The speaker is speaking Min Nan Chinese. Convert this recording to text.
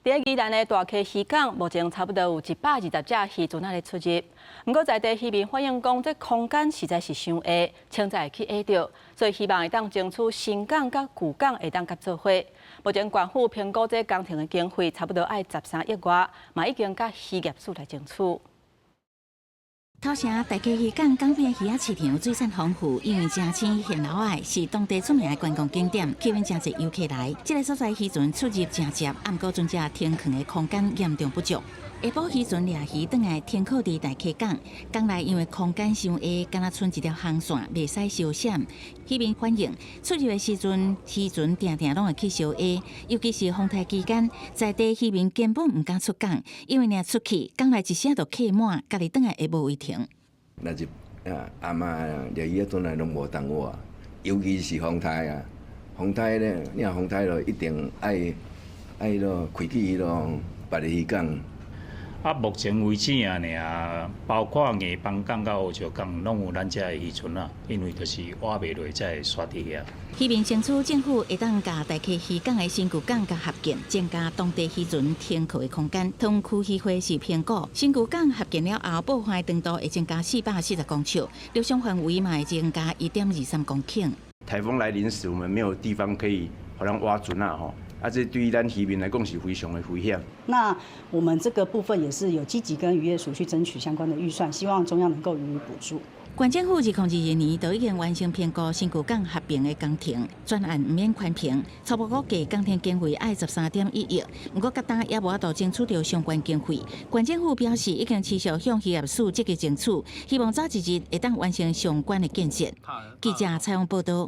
佇宜蘭的大溪漁港，目前差不多有120隻漁船仔咧出入。毋過在地漁民反映講，這空間實在是傷狹，穿才會去壓著，所以希望會當爭取新港佮舊港會當合做伙。目前縣府評估這工程的經費差不多愛13億外，嘛已經佮漁業署來爭取。頭城大溪漁港港邊魚仔市場水產豐富，因為誠鮮現撈仔，是當地出名的觀光景點，吸引誠濟遊客來。這个所在漁船出入誠濟，毋過船隻停囥的空間嚴重不足。下晡漁船掠魚轉來停靠佇大溪港，港內因為空間傷狹，敢若賰一條紅線，袂使相閃。漁民反映出入的時陣，漁船定定攏會去相壓，尤其是風台期間，在地漁民根本毋敢出港，因為若出去，港內一下就客滿，家己轉來會無位停。若是啊，暗暝掠魚仔轉來攏無通倚，尤其是風台啊，風台咧，你若風台咯，一定愛愛囉開去彼囉別个漁港。啊，目前為止啊，爾包括硬枋港佮烏石港，攏有咱遮的漁船啊，因為就是倚袂落才會煞佇遐。漁民爭取政府會當共大溪漁港的新舊港共合建，增加當地漁船停靠的空間。桃園區漁會是評估新舊港合建了後，部分的長度會增加440公尺，陸上範圍嘛會增加1.23公頃。颱風來臨時，我們沒有地方可以予咱倚船仔吼。啊，這對於咱漁民來講是非常的危險。那我們這個部分也是有積極跟漁業署去爭取相關的預算，希望中央能夠予以補助。縣政府2022年就已經完成評估新舊港合併的工程，專案毋免寬評，初步估計工程經費愛13.1億，毋過到今猶無法度爭取著相關經費。縣政府表示已經持續向漁業署積極爭取，希望早一日會當完成相關的建設。記者採訪報道。